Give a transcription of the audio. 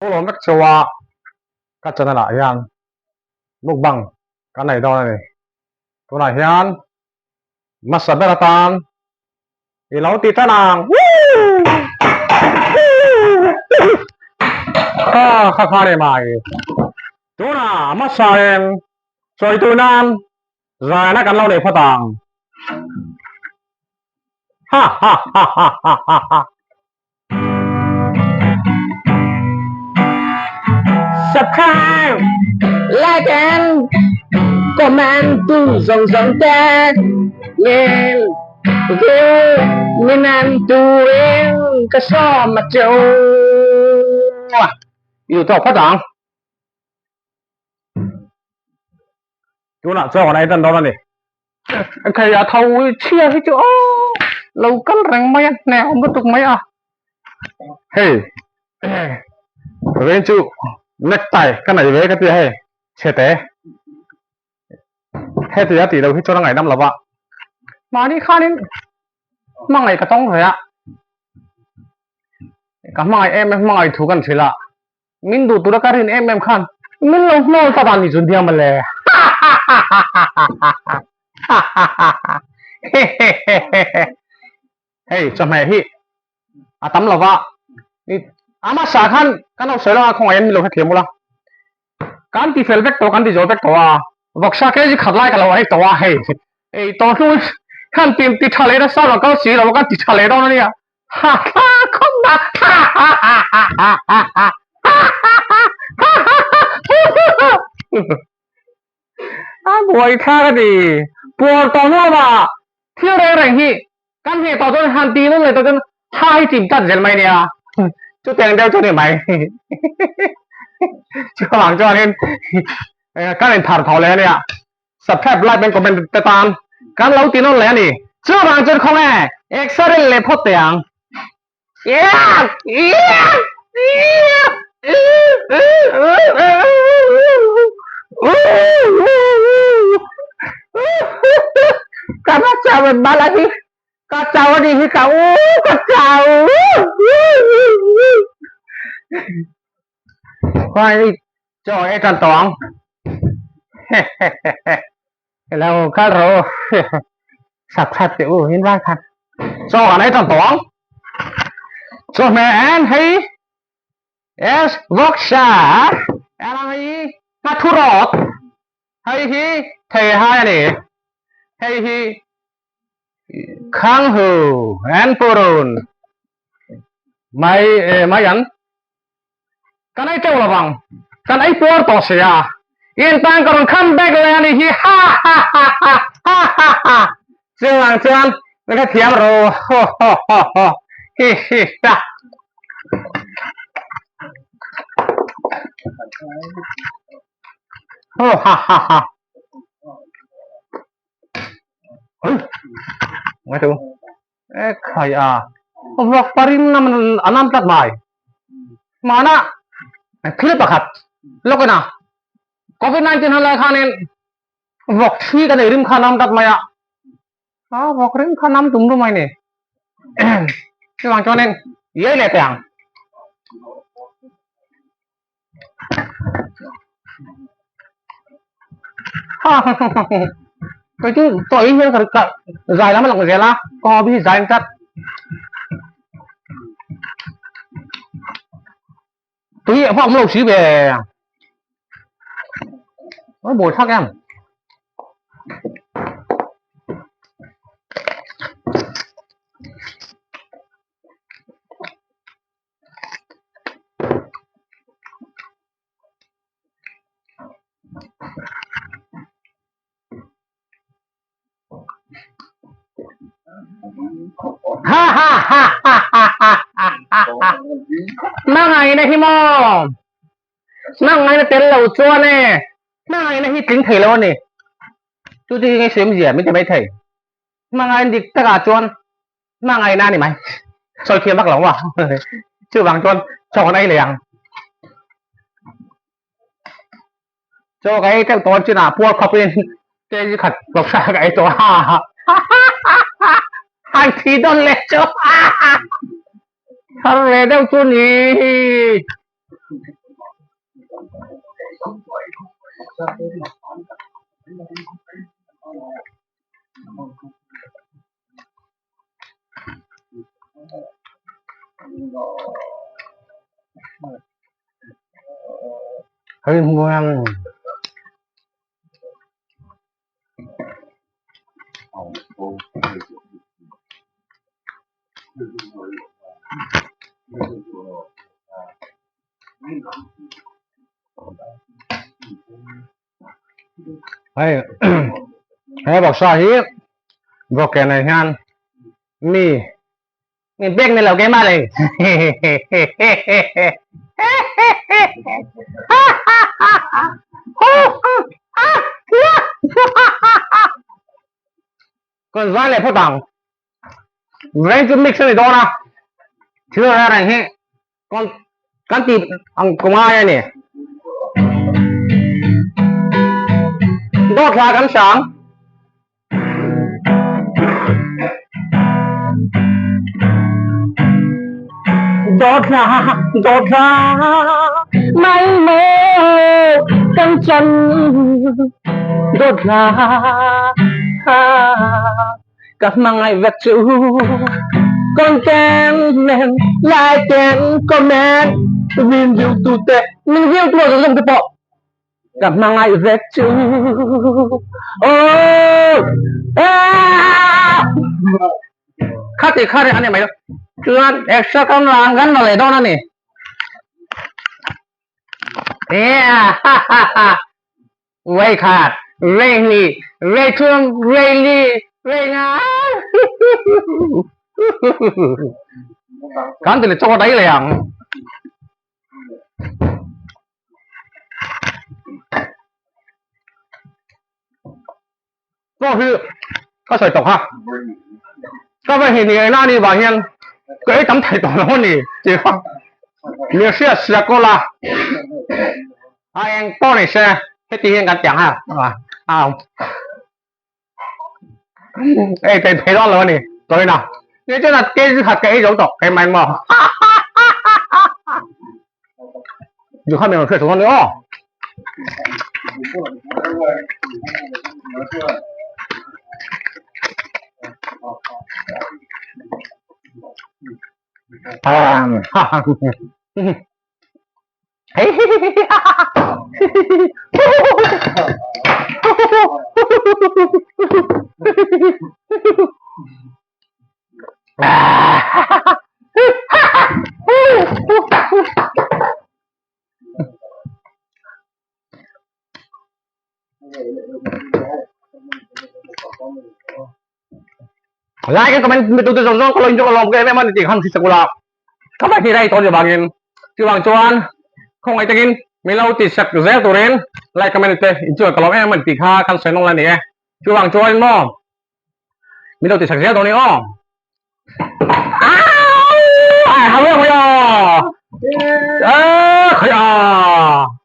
Lo lawm vek chauh a, ka channel ah hian mukbang kan nei dawn a ni. Tunah hian hmasa ber atan i lo ti tan ang. Kha kha kha ni mai. Tunah hmasa in sawi tur nan zaina kan lo nei phawt ang. Ha ha ha ha ha ha ha. Subscribe, like and comment tu zawng zawng te nen view min an turin ka sawm a cheu. Yu tawk phawt ang. Tunah chaw kan ei tan dawn a ni. Thei a tho chhia hi chu aw lo kal reng mai a hne awm lutuk mai a. Hei vawiin chu necktie ka nei ve ka ti a hei chhete heti a tih loh hi chuan a ngaihdam lo va. Mahni khanin hmangaih ka tawng ve a, ka hmangaih em em hmangaih thu kan hrilh a. Min duh tura ka rin em em khan min lo hnawl ta dan ni chu nia mawle. Hei chawhmeh hi a tam lo va, a hmasa khan kan lo sawi lawng a khawngaih in min lo hrethiam ula. Kan ti fel vek tawh kan ti zo vek tawh a, vawksa kg khat lai ka lo ei tawh a hei ei tawh hnu khan ti ti tha leh nasa lo kal si lo kan ti tha leh dawn a nia. Ha ha khawp na ha ha ha ha ha ha ha A buai thlak a ti. Puar tawh hnu lamah thil reng reng hi kan hne tawh chuan han ti nung leh tawh chuan ha hi chim tlat zel mai nia. Chutiang deuh chu a ni mai. Chuvang chuanin kan inthar tho leh a nia. Subscribe, like and comment te tan kan lo ti nawn leh a ni. Chuvang chuan khawnge exer in leh phawt teh ang. Ka va chau em bala hi ka chau a ni hi ka u ka chau. Khawnge Chaw ei tan tawh ang. Hello kal rawh u. Subscribe teh u in vai khan. Chaw kan ei tan tawh ang. Chawhmeh en hei es vawksa en ang hei nghathu rawt hei hi thei hai a ni hei hi khanghu en purun mai mai an Kan ei teuh lovang, kan ei puar tawh si a, in tan ka rawn come back leh a nih hi ha ha ha ha ha ha ha chuvang chuan min hrethiam ro ho ho ho ho hi hi ha. Ho ha ha ha. Ngai tu. E khai a. Vawk parim nam anam tlat mai. Mana thil pakhat lawk ina COVID-19 han lai khanin vawk thi kan ei rim kha nam tlat mai a. A vawk rim kha nam tum rum mai ni. Chuvang chuanin iai leh teh ang. Kei chu tawh hi hian ka zai lam a lang zel a, ka hobby hi zai ang tlat. Tui a awm lo si ve. Nó buồn thắc em. Ha ha ha ha ha ha ha ha ha Hmangaihna hi maw? Hmangaihna tel lo chuan e hmangaihna hi tling thei lo a ni. Chu chu hi nge sawi awmzia min ti mai thei. Hmangaihna dik takah chuan hmangaihna a ni mai. Sawi thiam vak lo maw? Chuvang chuan chaw kan ei leh ang. Chaw ka ei teuh tawh chinah puar khawpin kg khat vawksa ka ei tawh a. Han thi dawn leh chu. Thar ve deuh chu ni. Hei hmuang. Hei he vawksa hi vawk ke nei hian mi mi pek ni lo keimah lei Kan zai leh phawt ang. Veng chu mix a ni dawn a, thil reng reng hi kan tih ang ka ngai a ni. Dawt hla kan hrang. Dawt hla, dawt hla, mai maw kan chan. Dawt hla, ka hmangaih vek chu. Content nen, like and comment, min view tu te, min view tu zawng zawng te pawh. Ka hmangaih vek chu aw ah Khati kha reng a ni mai lo chuan extra kan rang kan la leh dawn a ni yeah ha ha ha Rei khat rei hnih rei thum rei li rei nga Kan ti leh chaw a dai leh ang. Chaw hi ka sawi tawh kha ka va hei ni ena ni vang hian ka ei tam thei tawh lo a ni tih kha mi hriat sia kawl a a eng pawh ni se heti hian kan ti ang a a ei thei thei dawn lo a ni tawina ni chuan a kg khat ka ei zo tawh keimah engmaw Dù kha mình hriat chuan aw. Like and comment mi tute zawng zawng ka lo inzawk alawm ka em em a ni tih khan hrisak ula ka va hnih daih tawh ni vangin chuvang chuan khawngaih takin min lo ti sak zel turin like comment te inchunga ka lawm em em a ni tih kha kan sawi nawng la ni e chuvang chuan maw min lo ti sak zel dawn ni aw Au! Ai hau em hoi aw! Ê khoi aw!